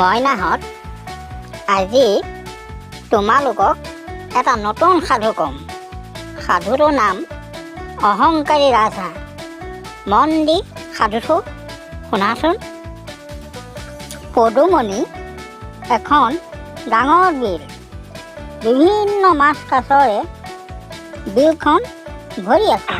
মইনাহঁত, আজি তোমালোকক এটা নতুন সাধু ক'ম। সাধুটোৰ নাম অহংকাৰী ৰাজহাঁহ। মন দি সাধুটো শুনাচোন। পদুমণি এখন ডাঙৰ বিল। বিভিন্ন মাছ কাছৰে বিলখন ভৰি আছে।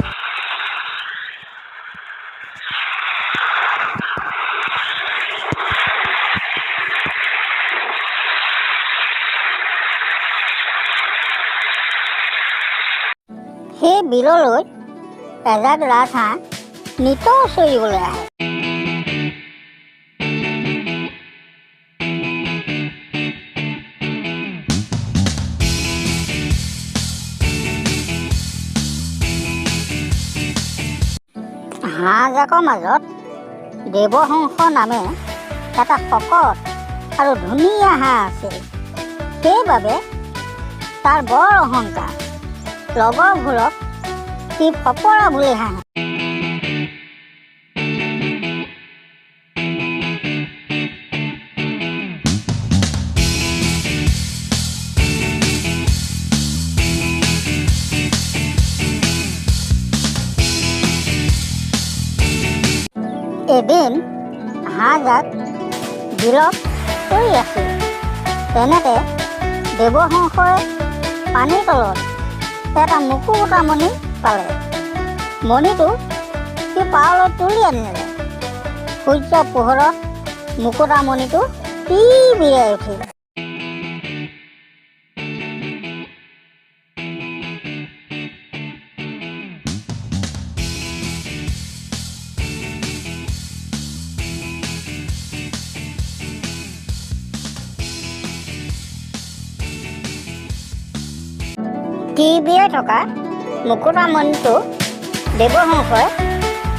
সেই বিললৈ এজাক ৰাজহাঁহ নিতৌ চৰিবলৈ আহে। হাঁহজাকৰ মাজত দেৱহংস নামে এটা শকত আৰু ধুনীয়া হাঁহ আছিল। সেইবাবে তাৰ বৰ অহংকাৰ। লগৰবোৰক সি ফপৰা বুলি হাঁহে। এদিন হাঁহজাক বিলত চৰি আছিল। তেনেতে দেৱহংসই পানীৰ তলত এটা মুকুতা মণি পালে। মণিটো সি পাৰলৈ তুলি আনিলে। সূৰ্যৰ পোহৰত মুকুতা মণিটো তিৰবিৰাই উঠিল। তিৰবিৰাই থকা মুকুতা মণিটো দেৱহংসই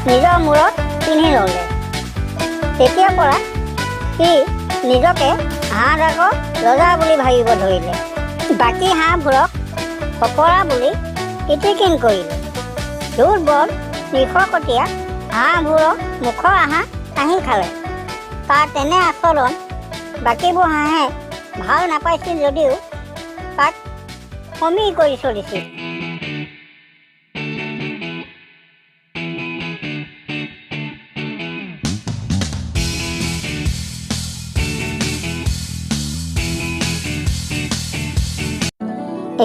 নিজৰ মূৰত পিন্ধি ল'লে। তেতিয়াৰ পৰা সি নিজকে হাঁহজাকৰ ৰজা বুলি ভাবিব ধৰিলে। বাকী হাঁহবোৰক ফপৰা বুলি ইতিকিং কৰিলে। দুৰ্বল নিশকতীয়া হাঁহবোৰক মুখৰ আহা কাঢ়ি খালে। তাৰ তেনে আচৰণ বাকীবোৰ হাঁহে ভাল নাপাইছিল যদিও তাক সমীহ কৰি চলিছিল।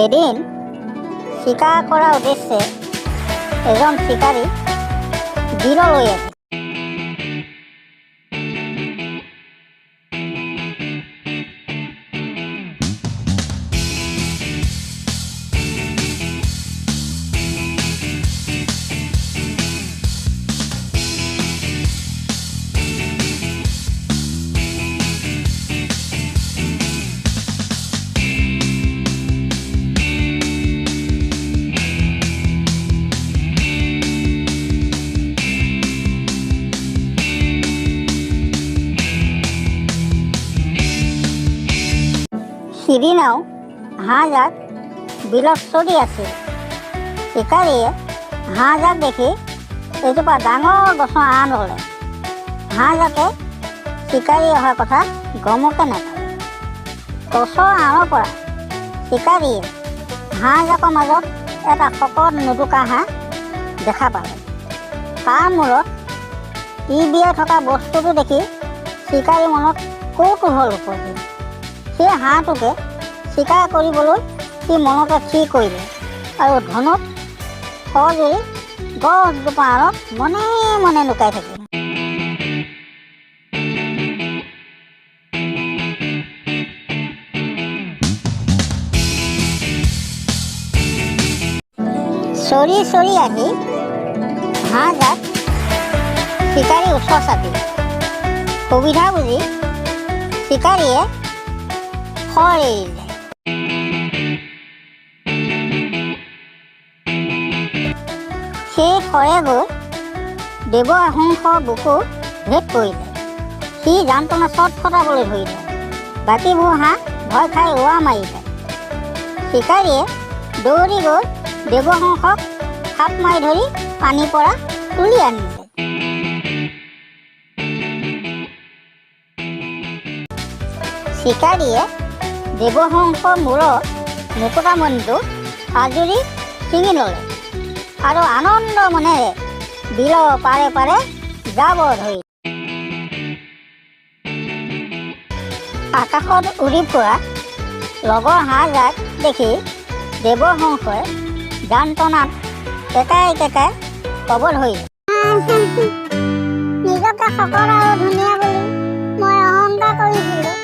এদিন চিকাৰ কৰাৰ উদ্দেশ্যে এজন চিকাৰী বিললৈ আহিল। সিদিনাও হাঁহজাক বিলত চৰি আছিল। চিকাৰীয়ে হাঁহজাক দেখি এজোপা ডাঙৰ গছৰ আঁৰ ল'লে। হাঁহজাকে চিকাৰী অহাৰ কথা গমকে নাপালে। গছৰ আঁৰৰ পৰা চিকাৰীয়ে হাঁহজাকৰ মাজত এটা শকত নোদোকা হাঁহ দেখা পালে। তাৰ মূৰত তিৰবিৰাই থকা বস্তুটো দেখি চিকাৰীৰ মনত কৌতূহল উপজিল। সেই হাঁহটোকে চিকাৰ কৰিবলৈ সি মনতে থিৰ কৰিলে আৰু ধনুত সজুৰি গছজোপা আঁৰত মনে মনে লুকাই থাকিল। চৰি চৰি আহি হাঁহজাক চিকাৰীৰ ওচৰ চাপিল। সুবিধা বুজি চিকাৰীয়ে শৰ এৰিলে। সেই শৰে গৈ দেৱহংসৰ বুকু ভেদ কৰিলে। সি যন্ত্ৰণা চটফটাবলৈ ধৰিলে। বাকীবোৰ হাঁহ ভয় খাই উৰা মাৰিলে। চিকাৰীয়ে দৌৰি গৈ দেৱহংসক থাপ মাৰি ধৰি পানীৰ পৰা তুলি আনিলে। চিকাৰীয়ে দেৱহংসৰ মূৰৰ মুকুতামণিটো আঁজুৰি ছিঙি ল'লে আৰু আনন্দ মনেৰে বিলৰ পাৰে পাৰে যাব ধৰিলে। আকাশত উৰি ফুৰা লগৰ হাঁহজাক দেখি দেৱহংসই যান্ত্ৰণাত কেঁকাই কেঁকাই ক'ব ধৰিলে, নিজকে শকত আৰু ধুনীয়া বুলি মই অহংকাৰ কৰিছিলোঁ।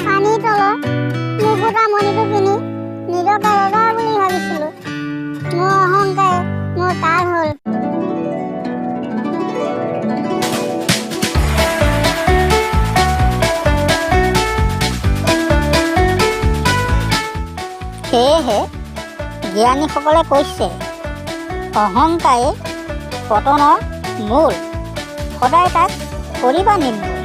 পানীৰ তলত মুকুতা মণিটো পিন্ধি নিজকে ৰজা বুলি ভাবিছিলোঁ। মোৰ অহংকাৰে মোৰ কাল হ'ল। সেয়েহে জ্ঞানীসকলে কৈছে, অহংকাৰে পতনৰ মূল, সদায় তাক কৰিবা নিৰ্মূল।